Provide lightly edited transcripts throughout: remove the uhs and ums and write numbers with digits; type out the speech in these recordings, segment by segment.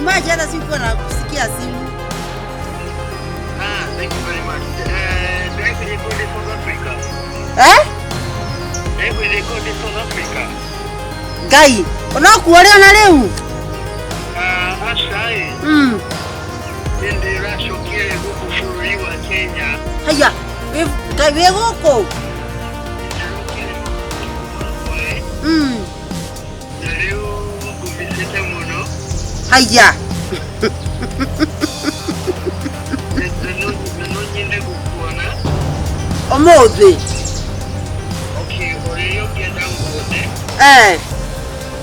Imagine hata sikuwa nakusikia simu. Ah, thank you very much. Ndĩrekũrĩ South Africa. Eh? Ndĩrekũrĩ South Africa. Ngai, onokuo rĩ ona rĩu? Ah, aca ĩ. Nĩ ndĩracokire gũkũ bũrũri wa Kenya. Haya, Ngai wĩ gũkũ? Ndĩrokire gũkũ ĩ. Na rĩu ngũmicĩte mũno. Haya. Na no nyende gũkuona. Ũmũthĩ? Okay, ũrĩa ũngĩenda nguone. Eh.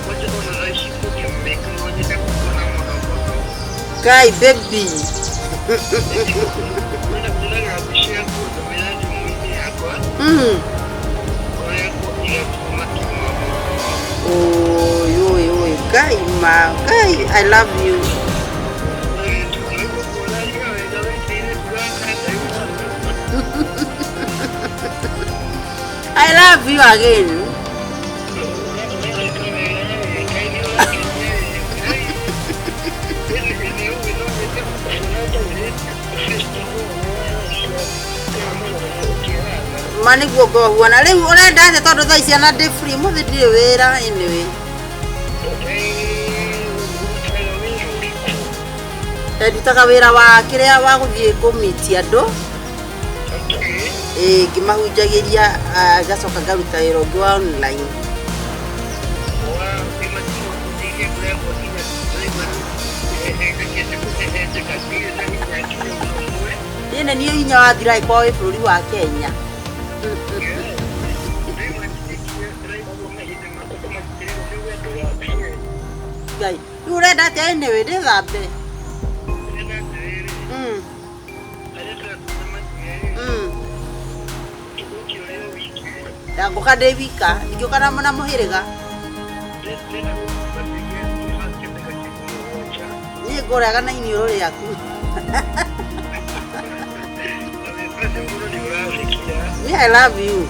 Wacha ona thaa ici kũngĩmĩka no nyende gũkuona mũno mũno. Ngai baby. Ndĩraga mbica yaku ndũmĩra thimũ-inĩ yakwa. Ũrĩa igatũma tũma mũno. Oi, oi, oi. Ngai ma, Ngai, I love you. I love you again. Ma nĩguo ngohuana rĩu ũrenda atĩa tondũ thaa ici ona ndĩ free mũthĩ ndirĩ wĩra anyway. Ndutaga wĩra wa kĩrĩa wa gũthiĩ kũmiti andũ ĩĩ ngĩmahunjagĩria ngacoka ngaruta wĩra ũngĩ wa online. Niĩ nĩ niĩ hinya wathira angĩkorwo wĩ bũrũri wa Kenya. Ngai, rĩu ũrenda atĩa anyway ndĩthambe? Ndangũka ndĩ wika, ingĩũka na mũhĩrĩga. Niĩ ngũrega na iniũrũ rĩaku. Me, I love you.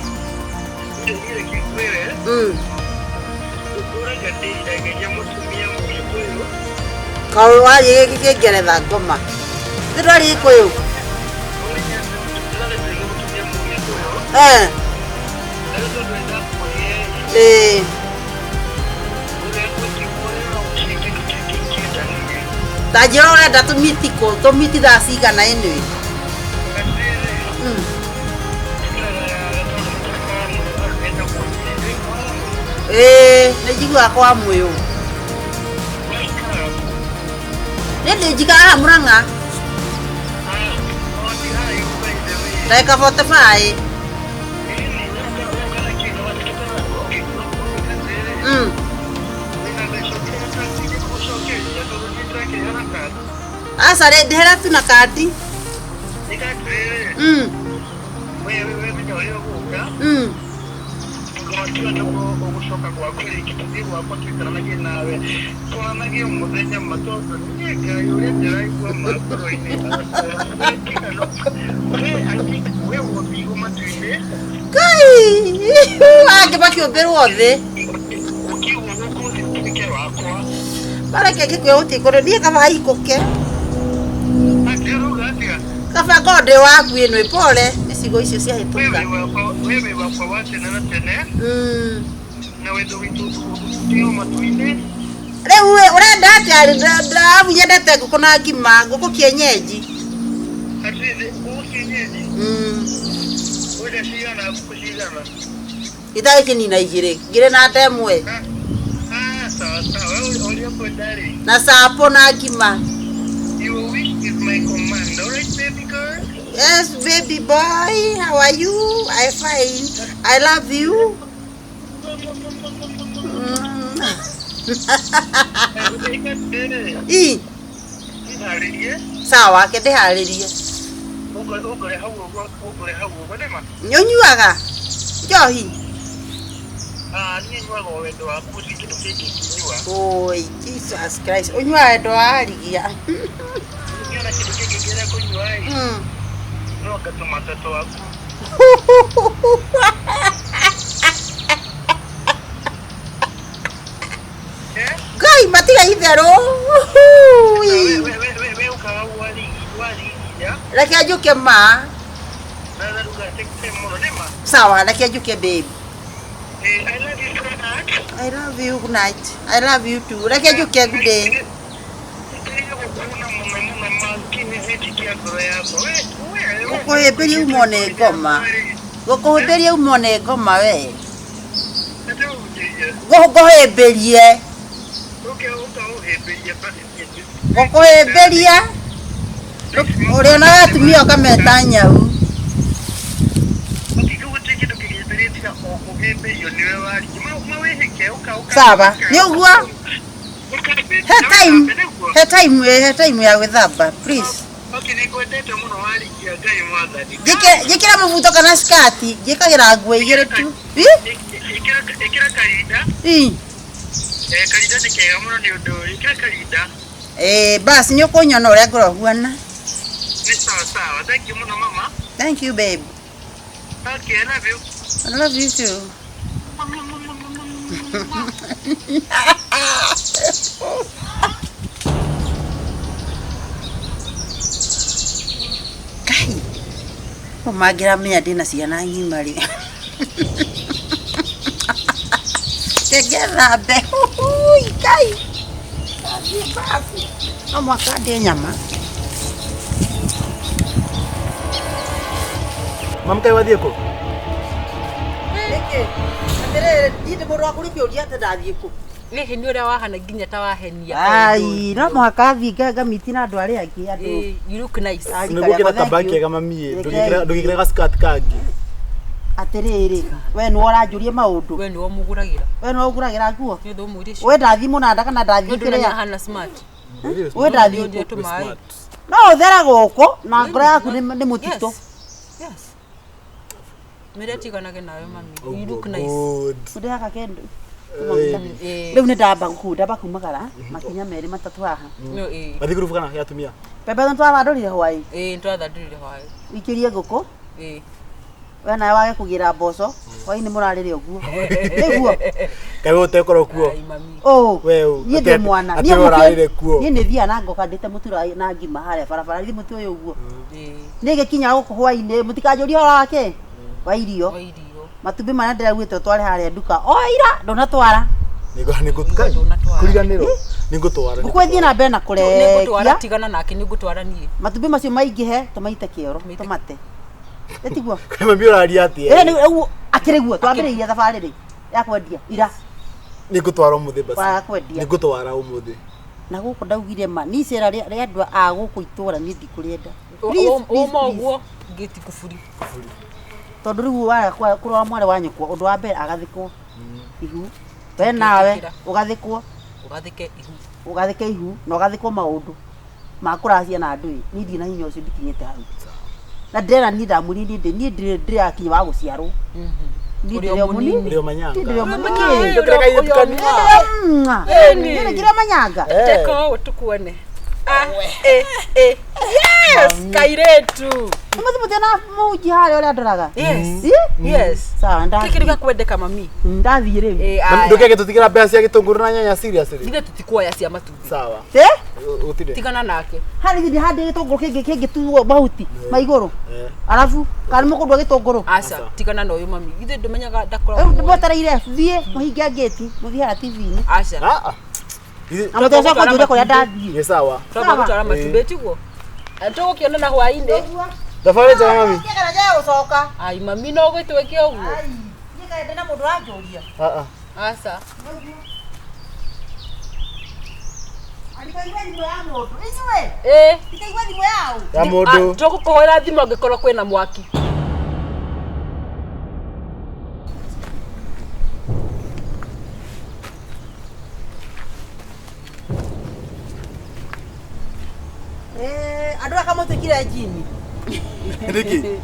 Kaũ wathiĩ gĩkĩ kĩngeretha ngoma. Nĩ ndwari Gĩkũyũ? Eh. Ĩĩ. Ta njĩra ũrenda tũmiti kũ? Tũmiti thaa cigana anyway? Ĩĩ, nĩ njiguaga kwa mwĩũ. Niĩ ndĩ njikaraga haha Mũrang'a. Ndagĩka 45. Aca rĩ ndĩhĩra tu na kandi. Ngai! Angĩ makĩũmbĩrwo thĩ. Bareke ngĩkwĩra gũtirĩ kũndũ niĩ kaba haikũke. Kaba ngorwo ndĩ waku ĩno ĩ pole nĩ ciugo icio ciahĩtũka. Rĩu ĩ ũrenda atĩa amu nyendete ngũkũ na ngima ngũkũ kienyeji. Itagĩkĩnina igĩrĩ ngĩrĩ na ndemwe. Na chapo na ngima. Your wish is my command, all right, baby girl? Yes, baby boy, how are you? I'm fine. I love you. Ii. Sawa, ke ndĩharĩrie. Nĩũnyuaga njohi? Oi, Jesus Christ. Ũnyuaga wendo wa arigia. Ngai matiga itherũ. Reke njũke ma. Brother ndũgatake time mũno nĩ ma. Sawa, reke njũke babe. Eh, I love you so much. I love you, good night. I love you too. Reke njũke good day. Nĩngeria gũkuona mũno mũno ma kĩhĩhĩti kĩa ngoro yakwa. We, Gũkũhĩmbĩria umwo nĩ ngoma. Gũkũhĩmbĩria umwo nĩ ngoma we. Ate ũnjĩrie. Ngũhĩmbĩrie. Ũke ũka ũhĩmbĩrie basi. Gũkũhĩmbĩria. Ũrĩonaga atumia ũkameta nyau. Gũtirĩ kĩndũ kĩhĩmbĩrie tiga o kũhĩmbĩrio nĩwe Warigi. Ma wĩhĩke ũka ũka. Sawa, nĩ ũguo? Ũka He time, he time, he time ya gwĩthamba, please. Okay, nĩngwendete mũno Warigi ya Ngai mwathani. Njĩkĩra mũbuto kana skati, njĩkagĩra nguo igĩrĩ tu. Ĩ? Ĩkĩra karinda. Ĩ. Eh, karinda nĩ kega mũno nĩ ũndũ ĩkĩra karinda. Eh, basi nĩ ũkũnyona ũrĩa ngoragwo huana. Nĩ sawa sawa. Thank you mũno mama. Thank you babe. Okay, I love you. I love you too. Kai. Mangĩramenya ndĩna ciana ng'ima rĩ. Ngethambe. Hui, Kai. Ndathiĩ bafu. No mũhaka ndĩe nyama. Mami kaĩ wathiĩ kũ? Nĩkĩ? Atĩrĩrĩ, niĩ ndĩ mũndũ wa kũrĩ kĩũria atĩ ndathiĩ kũ? Gĩkĩ nĩ ũrĩa wahana nginya ta wahenia. Ai, no mũhaka thiĩ ngamiti na andũ arĩa angĩ andũ. Eh, you look nice. Ai. Nĩguo kĩna Thank you. kabaki kega mami Rekei. ndũgĩkĩre gaskirt kangĩ. Atĩrĩrĩ, we nĩwe ũranjũria maũndũ. We nĩwe ũmũgũragĩra. We nĩwe ũngũragĩra nguo. Nĩ ũndũ ũmwĩre We ndathiĩ mũnanda kana ndathiĩ Nĩ ũndũ ũrĩa kĩrĩa? ahana smart. We ndathiĩ Nĩ ũndũ kũ? tũmaĩ. No ũthere gũkũ na ngoro yaku nĩ nĩ mũtitũ. Yes. Yes. Mĩrĩa tiganage nawe mami. You look nice. Good. Ũndĩhaga kĩndũ. Eh, Rĩu nĩ ndamba gũkũ, ndamba kumagara makinya merĩ matatũ haha. no eh. Mathiĩ ngurubu kana ya atumia? Mbembe nĩ twathandũrire hwaĩ. Eh, nĩtwathandũrire hwaĩ. Ũikĩrie ngũkũ. Eh. We nawe wage kũgĩra mboco. Hwaĩ-inĩ mũrarĩre ũguo. Nĩguo. Kaĩ we ũtekorwo kuo? Ai mami. Ũ. We ũ, Niĩ ndĩ mwana. atĩ we ũrarĩre kuo. Niĩ nĩ thiaga na ngoka ndĩte mũtu na ngima harĩa barabara. Githĩ mũtu ũyũ ũguo. Eh. Nĩ gĩkinya gũkũ hwaĩ-inĩ mũtikanjũrie ũhoro wake wa irio. Wa irio. Matumbĩ marĩa ndĩraugĩte ũtware harĩa nduka. O ira ndũnatwara. Nĩngũtwara. Ndũnatwara. Kũriganĩrwo. Nĩngũtwara. Ngũkũ ĩthiĩ na mbere na Nĩngũtwara kũrekia. tigana nake nĩngũtwara niĩ. Matumbĩ macio maingĩhe tũmaite kĩoro Tũmaite- tũmate. Ĩtiguo. Kaĩ mami ũraria atĩa? Ĩĩ nĩ ũguo akĩrĩ guo twambĩrĩirie thabarĩ rĩ ya kwendia ira Nĩngũtwara ũmũthĩ basi. wa kwendia. Nĩngũtwara ũmũthĩ. Na gũkũ ndaugire ma niĩ icera rĩa rĩa andũ a gũkũ itũra niĩ ndikũrĩenda. Please, please, Ũma please. ũguo ngĩti kuburi. Tondũ rĩu waga kũrora mwarĩ wa nyũkwa ũndũ wa mbere agathikwo ihu. We nawe Ndingĩtĩkĩra. ũgathikwo Ũgathike ihu. ũgathike ihu na ũgathikwo maũndũ ma kũracia na andũ ĩ niĩ ndirĩ na hinya ũcio ndikinyĩte hau na ndĩrera niĩ ndamwĩrire niĩ ndĩ niĩ ndirĩ ndĩrakinya wa gũciarwo niĩ Ũrĩ o ndĩrĩ o mũnini mũnini. Ũrĩ o manyanga. Niĩ ndĩrĩ o mũnini Ndũkĩreka kairĩtu kanini. Mwah. Ĩni. Niĩ nĩkĩrĩ manyanga Eh. Teka ũũ tukuone. Ah, eh, eh. Yes, kairetu. nĩ mũthi mũtiona mũhunjia harĩa ũrĩa ndoraga Yes. Ĩ? Yes. Sawa Kĩkĩ ndathiĩ gĩgakwendeka mami. ndathiĩ rĩu Eh, Mami, aya. Ndũkĩage tũtigĩra mbeca cia gĩtũngũrũ na nyanya seriously. Ithuĩ tũtikuoya cia matumbĩ. Sawa. Ĩ? Gũtirĩ. Tigana nake. Harĩ githĩ handĩ gĩtũngũrũ kĩngĩ kĩngĩtuo mahuti ma igũrũ Eh. arabu kana nĩ mũkũndua gĩtũngũrũ Aca, Aca. tigana na ũyũ mami. Ithuĩ ndũmenyaga rĩu ndakoragwo. mwetereire thiĩ mũhinge ngĩti mũthiĩ harĩa TV-inĩ Aca. Ah, ah. Ithuĩ- na mũtigacoka kũnjũria kũrĩa ndathiĩ Nĩ sawa. Twamba gũtwara matumbĩ tiguo. Tũgũkĩonana hwaĩ-inĩ. Thabarĩ njega mami. Kĩgera njaya gũcoka. Ai mami no gũtwĩke ũguo. Ai, niĩ kaĩ ndĩ na mũndũ ũranjũria. Ah, ah. Aca. Ndikaigua thimũ ya mũndũ. Inyuĩ, Eh. ndikaigua thimũ yaũ. Ya mũndũ. Tũgũkũhũrĩra thimũ angĩkorwo kwĩna mwaki. Eh, andũ aka mũtuĩkire njini. Nĩkĩ?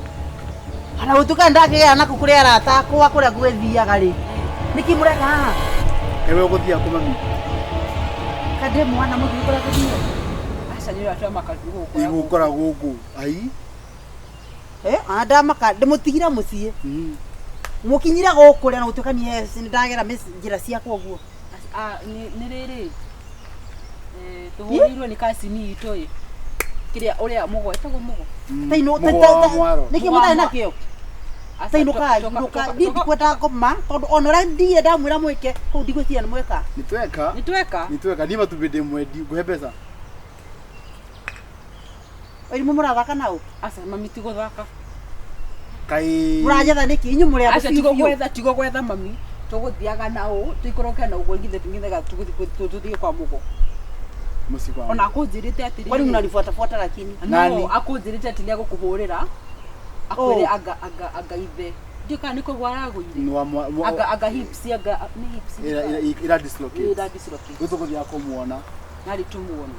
Ona gũtuĩka nĩndakĩgĩa naku kũrĩ arata akwa kũrĩa ngũgĩthiaga rĩ. Nĩkĩ mũreka haha? Kaĩ we ũgũthiĩ kũ mami? Kaĩ ndĩ mwana mũthiĩ kũrĩa ngũthiĩ? Aca nĩ ũrĩa twamaka gũkũ. Igũkora gũkũ. Ai. Eh, ona ndamaka ndĩmũtigire mũciĩ. Mũkinyire gũkũ rĩ ona gũtuĩka niĩ nĩndagera njĩra ciakwa ũguo. Ah, nĩ rĩrĩ. Eh, tũhũrĩirwo nĩ kacini itũ ĩ. Kĩrĩa ũrĩa mũgo ĩtagwo mũgo. Taino Mũgo wa mwaro. nĩkĩ mũtarĩ nakĩo? Tainũkai, inũkai. Niĩ ndikwenda ngoma tondũ ona ũrĩa ndigire ndamwĩra mwĩke kũu ndigwĩciria nĩ mweka. Nĩ tweka. Nĩ tweka. Nĩ tweka. Niĩ matumbĩ ndĩ mwendi ngũhe mbeca. Irimũ mũrathaka nao. Aca mami ti gũthaka. Kaĩ. Mũranjetha nĩkĩ? Inyuĩ mũrĩ andũ Aca tigo biũ biũ. gwetha tigo gwetha mami. Tũgũthiaga na ũ tũikũrũke na ũguo nginya tũthiĩ kwa mũgo. Mũciĩ kwa. Ona akũnjĩrĩte atĩrĩrĩ. Kwani mnanifuatafuata lakini? Nani? No, akũnjĩrĩte atĩ nĩegũkũhũrĩra. Akwĩre anga anga anga ithe. Ndiũĩ kana nĩ kũgwa aragũire. Nĩ wa mwa. Anga anga hips anga nĩ hips. Ira dislocate. Ira dislocate. Rĩu tũgũthiaga kũmuona. Narĩ tũmuone.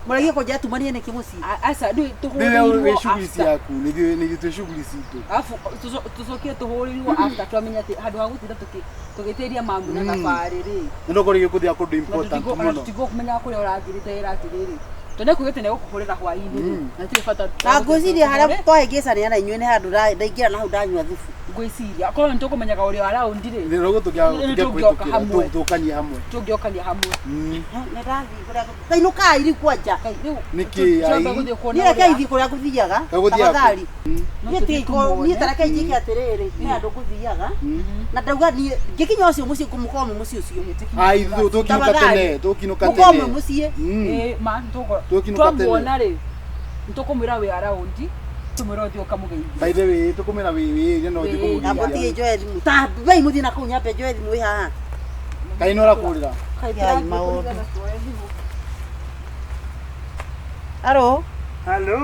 Mũragia kũnjĩra tumanie nĩkĩ mũciĩ? Aca rĩu Rĩu tũhũrĩirwo wĩ shughuli after. ciaku. Nĩ ithuĩ twĩ shughuli citũ. Alafu tũcokie tũhũrĩirwo after twamenya atĩ handũ ha gũtinda tũgĩtĩria mamu na thabarĩ rĩ. Nĩ ndũkorwo gũthiaga kũndũ important Ona mũno. tũtigũkũmenyaga kũrĩa ũrathirĩte wĩra atĩrĩrĩ. Tondũ nĩkuugĩte nĩegũkũhũrĩra hwaĩ-inĩ rĩ. Na tirĩ bata. Na ngwĩciria harĩa twahĩngĩcania na inyuĩ nĩ handũ ndaingĩra na hau ndanyua thubu. Ngwĩciria korwo nĩtũkũmenyaga ũrĩa around rĩ. Nĩ rogo Nĩ tũngĩoka hamwe. tũngĩokanie hamwe. Tũngĩokania hamwe. Nĩ ndathiĩ kũrĩa tainũkai rĩu kwanja. Rĩu Nĩkĩ twambe ai? gũthiĩ kuona Niĩ reke ũrĩa- ithiĩ kũrĩa ngũthiaga. Ũgũthiaga kũ? Tafadhali. No Niĩ tũthiĩ tigiko niĩ tũmuone. ta reke njĩke atĩrĩrĩ nĩ handũ ngũthiaga. Na ndauga niĩ ngĩkinya ũcio mũciĩ ngũmũkorwo mwĩ mũciĩ ũcio. Ai tũkinũka Tafadhali. tene, tũkinũka Mũkorwo mwĩ tene. mũciĩ. Ĩĩ, ma nĩtũgũ- Tũkinũka tene. twamuona rĩ nĩtũkũmwĩra wĩ around tũmwĩre ũthiĩ ũkamũgeithie. By the way, tũkũmwĩra wĩ wĩ no ũthiĩ Wĩ- Namba kũmũgeithia. tige njoe thimũ. Ta wei mũthiĩ na kũu nyambe njoe thimũ ĩ haha. Kaĩ nĩ ũrakũrĩra? Kai maũndũ. Aro, Hello,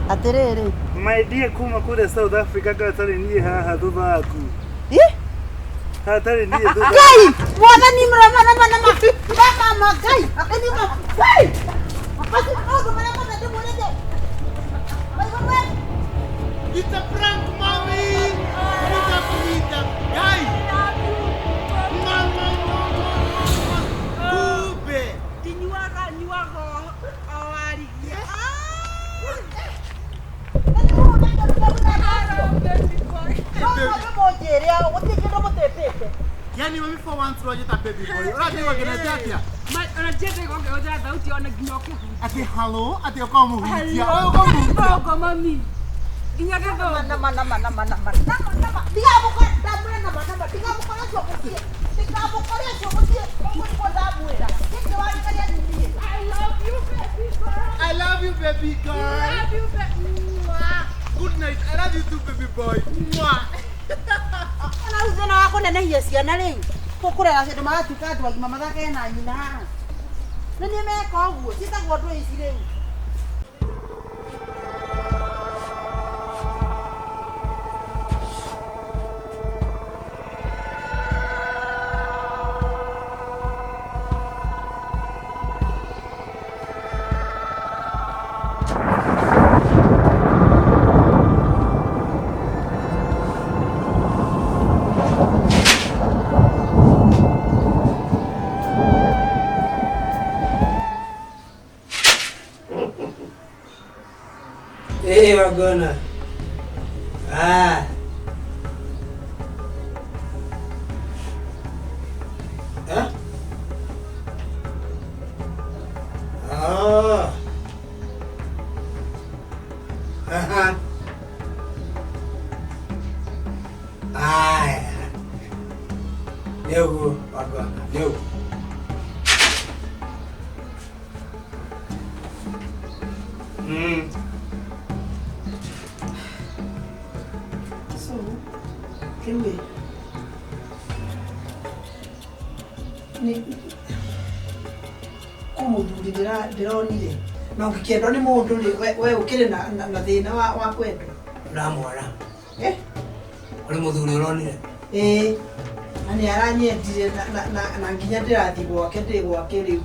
atĩrĩrĩ. my dear kuma kule South Africa gatarĩ niĩ haha thutha waku. Ĩ? Hatarĩ niĩ thutha. Ngai, mwathani mrama nama nama. Mama Ngai, akani ma. Ngai. Basi maũndũ marĩa mothe ndĩmwĩrĩte. Maigua mwega. It's a prank, mommy. It's a prank. Guys. Kumbe. Ndinyuaga nyuaga o warigia. Yani mami for once wajeta baby boy. Ũratigwo ngenete atĩa? Ona ndiende kuongerera thauti ona nginya ũkĩhutia. Ati hello, ati ũkamũhutia. Ũyũ ũkamũhutia. Gĩthũngũ mami. Nginya gĩthũngũ. Nama nama nama nama nama nama. Ndigamũkora ndamwĩra nama nama ndigamũkora ũcio mũciĩ. Ndigamũkora ũcio mũciĩ. Ũguo nĩguo ndamwĩra. Gĩkĩ warikaria niĩ. I love you baby girl. I love you baby girl. I love you baby. Mwah. Good night. I love you too baby boy. Mwah. Ona rĩu thĩna wa kũnenehia ciana rĩu kũrera andũ magatuĩka andũ agima mathakage na nyina haha. Nĩ niĩ meka ũguo ciĩtagwo ndũ ici rĩu. Hey, Wagona. Ah. Huh? Oh. Uh-huh. Ah. Neu, Wagona. Neu. Mm. So, rĩu ĩ nĩ kũ mũthuri ndĩronire na ũngĩkĩendwo nĩ mũndũ rĩ we ũkĩrĩ na thĩna wa kwendwo. Ũramwara. Eh? Kũrĩ mũthuri ũronire? Ĩĩ, na nĩ aranyendire na nginya ndĩrathiĩ gwake ndĩ gwake rĩu.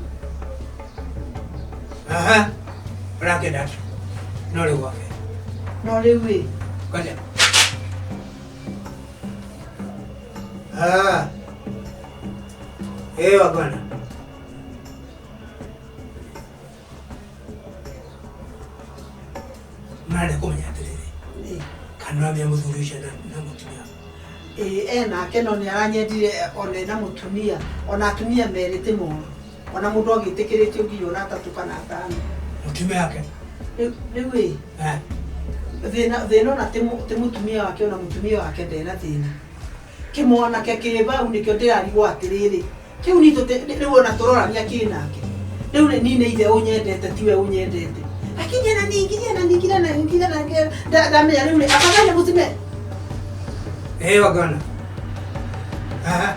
Aha. Ũrakĩenda atĩa? No rĩu gwake. No rĩu ĩ. Ngoja. Ah. Eh, Wagwana. Marenda kũmenya atĩrĩrĩ, kana ũramenya mũthuri ũcio na mũtumia. Ĩĩ, enake no nĩ aranyendire ona ena mũtumia, ona atumia merĩ ti moru. Ona mũndũ agĩtĩkĩrĩtio nginya ona atatũ kana atano. Mũtumia wake. Rĩu ĩ thĩna thĩna ona ti mũtumia wake, ona mũtumia wake ndena thĩna. Kĩmwanake kĩ bau nĩkĩo ndĩrarigwo atĩrĩrĩ, kĩu ni rĩu ona tũrorania kĩ nake. Rĩu nĩ niĩ nĩ ithe ũnyendete, tiwe ũnyendete. Lakini ananiingilia ananiingilia ananiingilia na ndamenya rĩu nĩ afadhali mũtumia. Eh, wagana. Aha.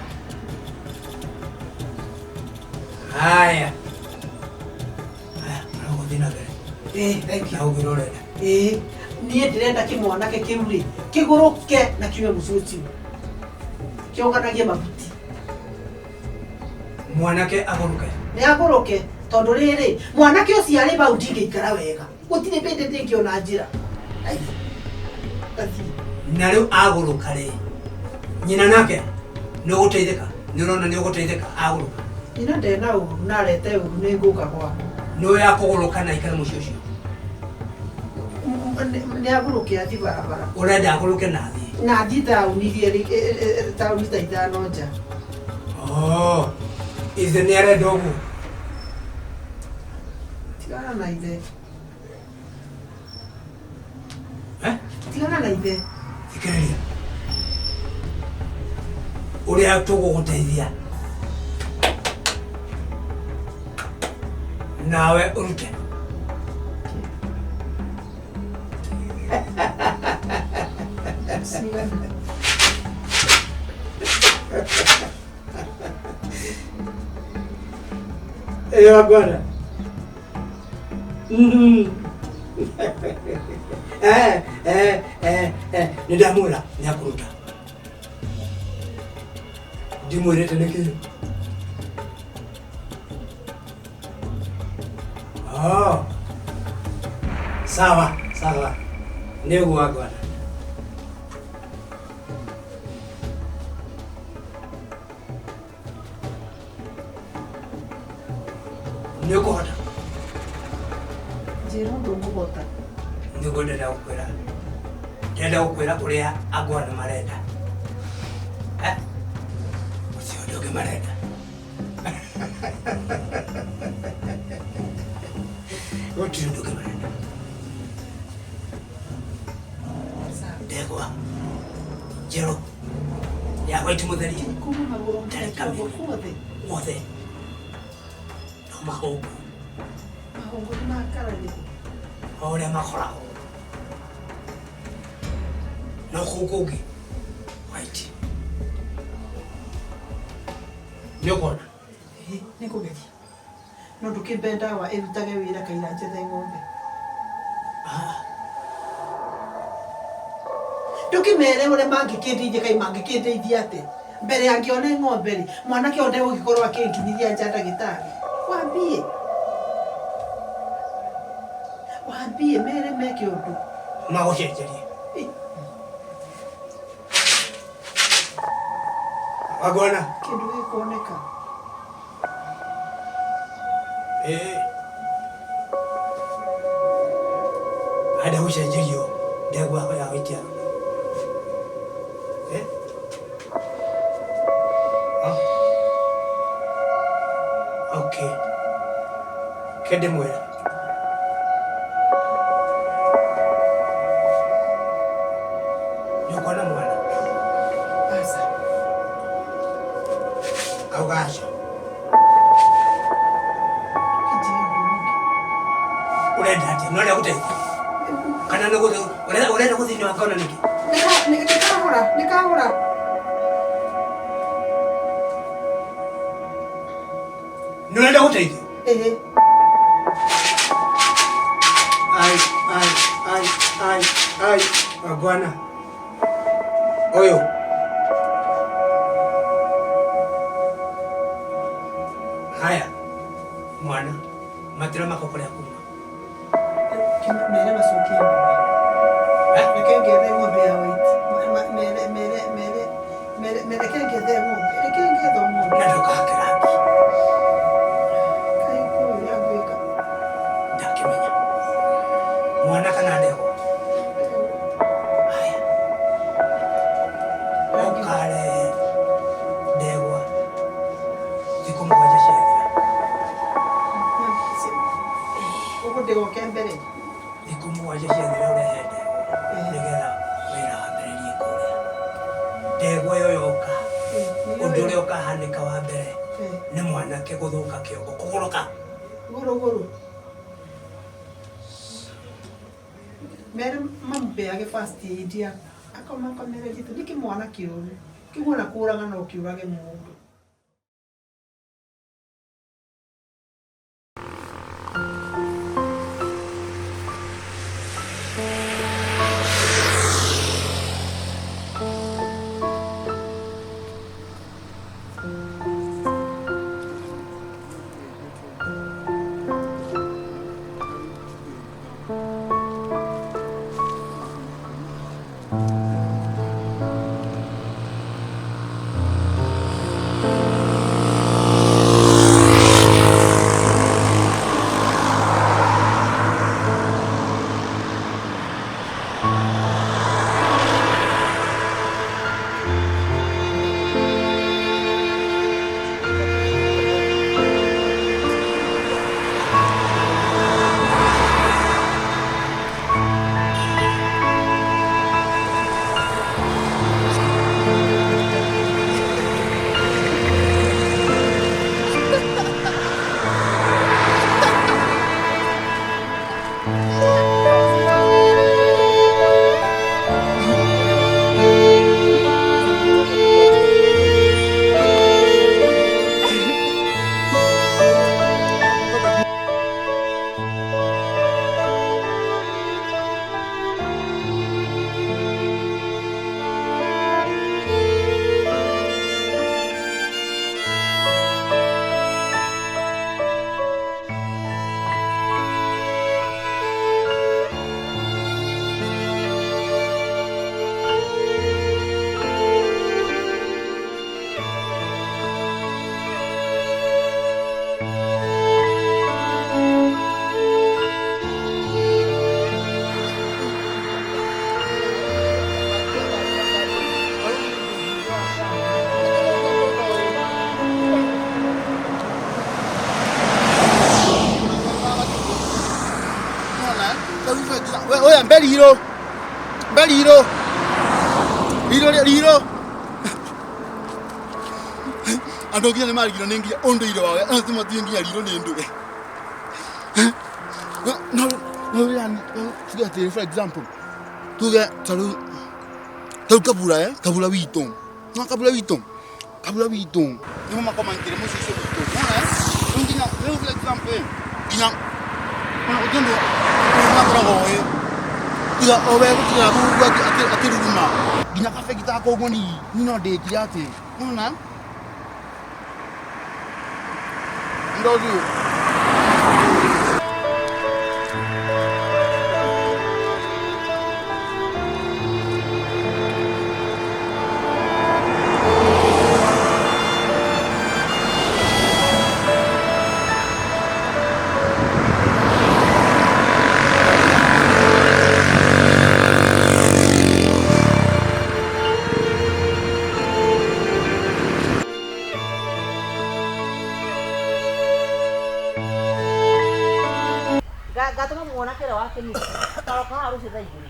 Haya. Haya, ũgũthiĩ na mbere. Eh, thank Na you. ũngĩra ũrenda. Ĩĩ, niĩ ndĩrenda kĩmwanake kĩu rĩ kĩgũrũke na kiume mũciĩ ũcio, kĩonganagie mahuti. Mwanake agũrũke. Nĩ agũrũke, tondũ rĩrĩ mwanake ũcio arĩ bau ndingĩikara wega, gũtirĩ bĩndĩ ndĩngĩona njĩra. Ai, ngathiĩ. Na rĩu agũrũka rĩ, nyina nake nĩ ũgũteithĩka, nĩ ũrona nĩ ũgũteithĩka agũrũka. Nyina ndena ũru na arete ũru, nĩ ngũka gwakwa. Nĩ ũyũ akũgũrũka na aikare mũciĩ ũcio. Nĩ agũrũke athiĩ barabara. Ũrenda agũrũke na athiĩ. Na athiĩ taũni iria taũni ta ithano nja. Oh, ithe nĩ arenda ũguo. Tigana na ithe. Eh? Tigana na ithe. Thikĩrĩria. Ũrĩa tũgũgũteithia. Nawe ũrute. Cigana. Eh, wagwana. Eh, eh, eh, eh, nĩ ndamwĩra nĩ akũruta. Ndimwĩrĩte nĩkĩ? Oh. Sawa, sawa. Nĩ ũguo wagwana. Nĩ ũkũhota. Njĩra ũndũ ngũhota. Nĩguo ndĩrenda gũkwĩra. Ndĩrenda gũkwĩra ũrĩa angwana marenda. Eh? Ũcio ũndũ ũngĩ marenda. Gũtirĩ ũndũ ũngĩ marenda. Ndegwa njerũ ya white mũtheri. Kuma magũrũ Ndarĩ kamĩrĩ. guothe. Mothe. No mahũngũ. Mahũngũ nĩ makararĩkũ? O ũrĩa makoragwo. No kũu kũngĩ white. Nĩ ũkuona? Ĩĩ, nĩ ngũgeria. No ndũkĩmbe ndawa ĩrutage wĩra kaira njethe ng'ombe. Ah. Ndũkĩmere ũrĩa mangĩkĩndeithia, kaĩ mangĩkĩndeithia atĩa? Mbere angĩone ng'ombe rĩ, mwanake ũyũ ndegũgĩkorwo akĩnginyithia nja ndagĩtarĩ. Wambie. Wambie mere meke ũndũ. Magũcenjerie. Ĩ. Wagwana. Kĩndũ gĩkuoneka. Eh. Arenda gũcenjerio ndegwa ya white ya. Eh? Oh. Okay. Kende mwĩre. Nĩ ũkuona mwana? Aca. Auga aca. Ndũkĩnjĩre ũndũ ũngĩ. Ũrenda atĩa? Nĩ ũrenda gũteithio? Kana nĩ gũthiĩ ũrenda gũthiĩ nĩ wakona nĩkĩ? Nĩ kahora, nĩ kahora. Nĩ ũrenda gũteithio? Ĩĩ. Ai, ai, ai, ai, ai, wagwana. Ũyũ. Haya, mwana, matira mako kũrĩa kuma. Mere macokie ng'ombe. Reke ngethe ng'ombe ya white. Mere mere mere mere mere reke ngethe ng'ombe. Reke ngethe ng'ombe. Na ndũkahake rangi. Kaĩ kũĩ ũrĩa ngwĩka. Ndakĩmenya. Mwana kana ndegwa? Haya. Ũrahanĩka wa mbere nĩ mwanake gũthũka kĩongo kũgũrũka. Gũrũgũrũ. Mere mamũpeage first aid ya akamakomere gĩtũ nĩ kĩmwana kĩũru kĩu ona kũraga no kĩũrage mũndũ. Oya mbeliro. Mbeliro. Riro riro. Andå nginya nä marigirwo nä nginya å ndå ire wawe ona ti nginya riro nä ndå no no yani tuge atä for example tuge tarä tarä kabura eh kabura witå no kabura witå kabura witå nä mo makomangä re må cio witå nona rä nginya rä for example nginya ona å ndå makoragwo ä tiga o we gå tiga akä ruruma nginya kabegi takå ni ni no ndä kire atä nona ndothi Ngatũma mwanake ũrĩa wa kĩnusu karoka haha rũciũ thaa igĩrĩ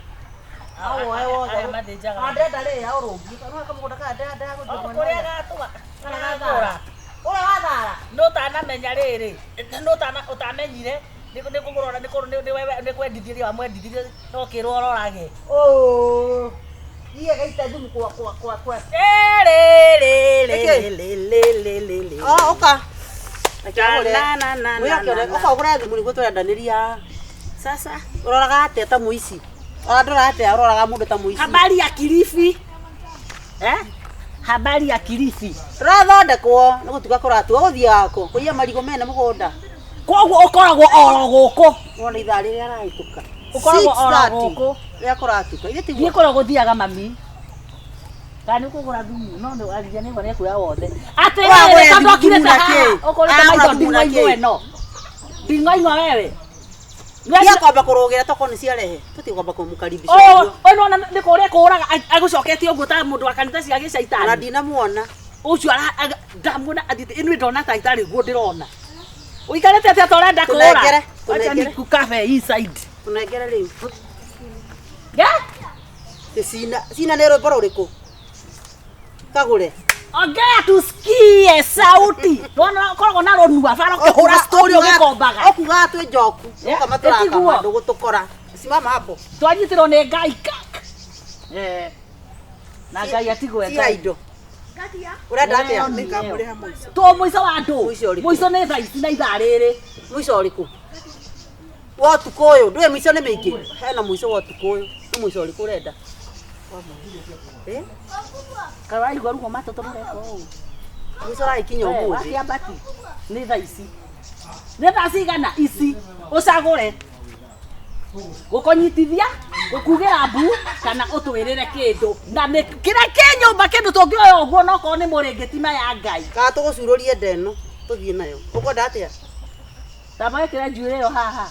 awoe wothe ndĩrenda rĩrĩ aũrũngie no kamũgũnda kaya ndĩrenda gũthiĩ mwena kũrĩa ũrĩa. gatũma Kana gathara ũrĩa wathara no ũtanamenya rĩrĩ no ũtamenyire nĩ kũgũrora nĩ kwendithirie wamwendithirie no kĩrwo ũrorage Oh, iye gaita thumu kwa kwa kwa kwa Rĩrĩrĩrĩrĩrĩrĩrĩ. Oh, ũka Na, na, na, na, na, na. ũka ũgũre thumu nĩguo tũrendanĩria. Sasa Ũroraga atĩa ta mũici? Ũrandora atĩa ũroraga mũndũ ta mũici? Habari ya Kilifi eh? Habari ya Kilifi Tũrathondekwo nĩ gũtuga kũratua gũthiaga kũ kũiya marigũ mena mũgũnda. Koguo ũkoragwo oro gũkũ. Wona ithaa rĩrĩa arahĩtũka. Ũkoragwo oro 6:30 gũkũ. Rĩrĩa kũratuka. Ithe tiguo. Thiĩ kũrĩa gũthiaga mami. Kana nĩ ũkũgũra thumu no nĩ aria nĩ nĩ kuoya wothe. Atĩrĩrĩ Ũragũra tondũ thumu okirĩte na haha kĩ? ũkũrĩte Aragũra maitho thumu na nding'oing'o kĩ? ĩno. Nding'oing'o wewe. Tiga kwamba kũrũgĩra tokorwo nĩ ciarehe. Tũtige kwamba kũmũkaribisha. Oh, ũguo. ũyũ nĩwona nĩ kũrĩa kũraga agũcoketie ũguo ta mũndũ wa kanitha cia Ona gĩcaitani. ndinamuona. Ũcio ndamuona athiĩte ĩno ndona ta itarĩ guo ndĩrona. Ũikarĩte atĩa ta ũrenda kũra? Tũnengere, Wacha tũnengere. nikukabe hii side. Tũnengere rĩu. Yeah? Cina cina nĩ rwĩmbo rũrĩkũ? Kagũre. Ongea tusikie sauti. Nona koragwo na rũnua bara ũkĩhũra story ũgĩkombaga. Okugaga twĩ njoku. Ũkama tũrakama ndũgũtũkora. Simama hapo. Twanyitirwo nĩ Ngai kak. Eh. Na Ngai atigwe Ngai. Indo. Urenda atia? Nĩngamũrĩha mũico. To mũico wa andũ. Mũico nĩ thaa ici na ithaa rĩrĩ. Mũico ũrĩkũ? Wa ũtukũ ũyũ. Ndũĩ mĩico nĩ mĩingĩ. Hena mũico wa ũtukũ ũyũ. Nĩ mũico ũrĩkũ ũrenda? Eh? Karaigua ruo matũ tũreka ũũ. Mũico ũragĩkinya ũmũthĩ. Wakĩambati. Nĩ thaa ici. Nĩ thaa cigana ici. Ũcagũre. Gũkũnyitithia, gũkugĩra mbu kana ũtwĩrĩre kĩndũ. Na nĩ kĩrĩa kĩ nyũmba kĩndũ tũngĩoya ũguo no korwo nĩ mũrĩngĩti maya Ngai. Kana tũgũcurũrie nda ĩno tũthiĩ nayo. Ũkwenda atĩa? Tamba wĩkĩre njuĩrĩ ĩyo haha.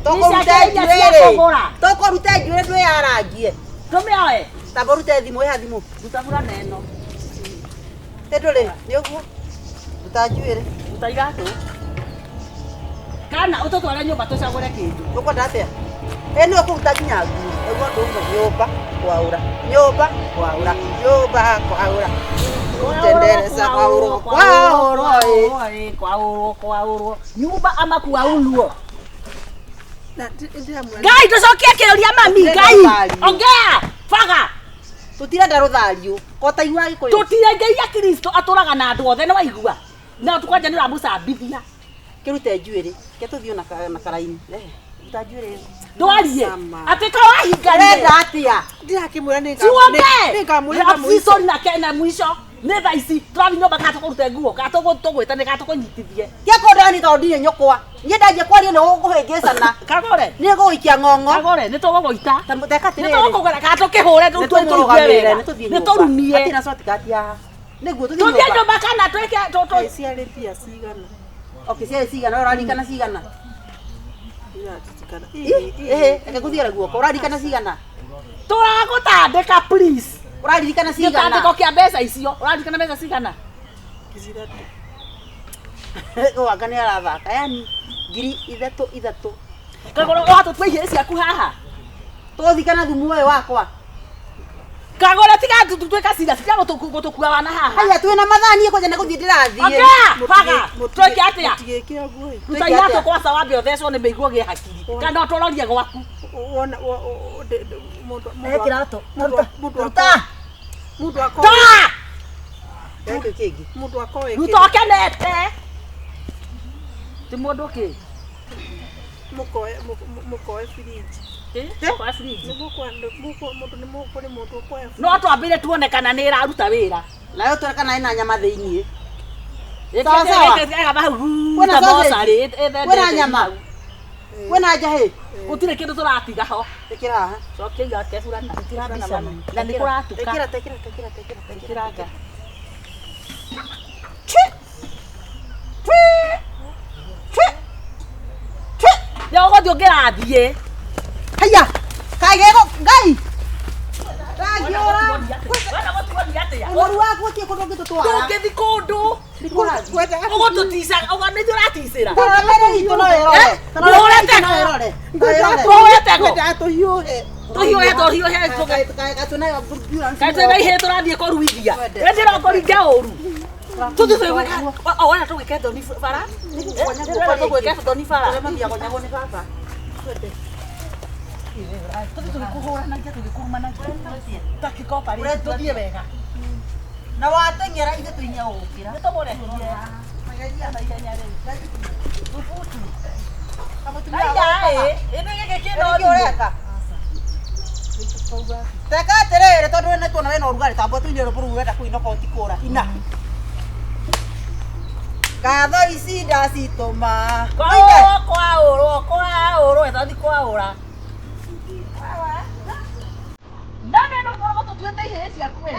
Tũkũruta njuĩrĩ. Tũkũruta njuĩrĩ ndwĩyarangie. Tũmĩoe. Tamba ũrute thimũ, ĩha thimũ. Ruta burana ĩno. Ĩ ndũrĩ, nĩ ũguo. Ruta njuĩrĩ. Ruta iratũ. Kana ũtũtware nyũmba tũcagũre kĩndũ. Ũkwenda atĩa? Ĩ nĩ ũkũruta nginya nguo. Nĩguo ũndũ ũmwe nyũmba kwaũra. Nyũmba kwaũra. Nyũmba kwaũra. Tendereza kwaũrwo kwaũrwo ĩ. Kwaũrwo kwaũrwo. Nyumba ama kwaulwo. Ngai tũcokie kĩũria mami Ngai. Ongea baga. Tũtirenda rũthario. Ko taigua Gĩkũyũ. Tũtirengeria Kristo atũraga na andũ othe nĩ waigua. Na kwanja nĩ ũramũcambithia. Kĩrute njuĩrĩ. Ke tũthiĩ na karaini. Ruta njuĩrĩ. Ndwarie. Atĩ ka wahinganire. Ũrenda atĩa? Ndirakĩmwĩra nĩ nĩngamũrĩha mũico. Na mũico. Nĩ thaa ici tũrathiĩ nyũmba kana tũkũrute nguo kana tũgwĩta nĩ kana tũkũnyitithie. Tiga kũndani tondũ ndirĩ nyũkwa. Niĩ ndanjia kwaria nĩ ũgũkũhĩngĩcana. Kagore. Nĩ ngũgũikia ng'ong'o. Kagore nĩ tũgũgũita. Teka atĩrĩrĩ. Nĩ tũgũkũgũra kana tũkĩhũre tũigue wega. Nĩ tũrumie. Hatirĩ na shortcut haha. Nĩguo tũthiĩ nyũmba. Nyũmba kana twĩke tũ. Ciarĩ mbia cigana? Okay, ciarĩ cigana? Ũraririkana cigana? Ĩhĩ, reke ngũthiĩre guoko. Ũraririkana cigana? Tũragũtandĩka please. Ũraririkana cigana? Gĩtandĩko kĩa mbeca icio. Ũraririkana mbeca cigana? 3. Wanga nĩ arathaka. Yani ngiri ithatũ ithatũ. Kagoro watũtua ihĩĩ ciaku haha. Tũgũthikana thumu ũyũ wakwa. Kagoro tiga tũtuĩka cira tiga gũtũkua wana haha. Haya twĩna mathaa niĩ kwanja nĩ gũthiĩ ndĩrathiĩ. Ongea baga. Twĩke atĩa? Mũtigĩke ũguo ĩ. Ruta iratũ kwaca wambe ũthecwo nĩ mĩiguo gĩ hakiri. Kana ũtũrorie gwaku. Wona mũndũ kĩratũ. Ruta. Mũndũ akoe. Toa! Gĩkĩ kĩngĩ. Mũndũ akoe. Ruta ũkenete. Ti mũndũ kĩ? Mũkoe mũkoe fridge. Mũkoe fridge. Mũndũ nĩ mũkũrĩ mũndũ ũkoe. No twambire tuone kana nĩ ĩraruta wĩra. Nayo tuone kana ĩna nyama thĩiniĩ. Sawa sawa. Kwĩna sausage. Kwĩna nyama. Kwĩna njahĩ. Gũtirĩ kĩndũ tũratiga ho. Ĩkĩra haha. Cokia igake burana. Na nĩ kũratuka. Ĩkĩra ĩkĩra ĩkĩra ĩkĩra ĩkĩra nga. Nĩ ũgũthiĩ ũngĩrathiĩ. Haya. Kaigego Ngai. Ndagiora. Ũru waku ũtige kũndũ ũngĩtũtwara. Tũngĩthiĩ kũndũ. Ũgũtũticaga, ũguo nĩ ũraticĩra. Mbere itũ no ĩrore. Tũhũre tego. Tũhũre tego. Tũhiũhe. Tũhiũhe tũhiũhe. Kaĩ twĩna ihĩĩ tũrathiĩ kũruithia. Ĩndĩ no kũringa ũru. Tũthiĩ twĩgwĩka. O wona tũgwĩke thoni bara. Tũgwĩke thoni bara. Tũgwĩke nĩ baba. Tũthiĩ tũgĩkũhũranagia tũgĩkũrumanagia. Takikopa rĩ tũthiĩ wega. Na wateng'era ithe tũinya gũgũkĩra. Nĩ tũmũrekie. Mageria na ihenya rĩu. Thubutu. Aya ĩ, ĩno gĩkĩ kĩna ũru. Ũreka. Teka atĩrĩrĩ tondũ nĩ tuona wĩna ũrugarĩ tamba tũine rũbũ rũu ũrenda kũinũka ũtikũra. Ina. Ngatho ici ndacitũma. Kwaũrwo kwaũrwo kwaũrwo ĩtathiĩ kwaũra. Ndane no korwo tũtuĩte ihĩĩ ciaku we.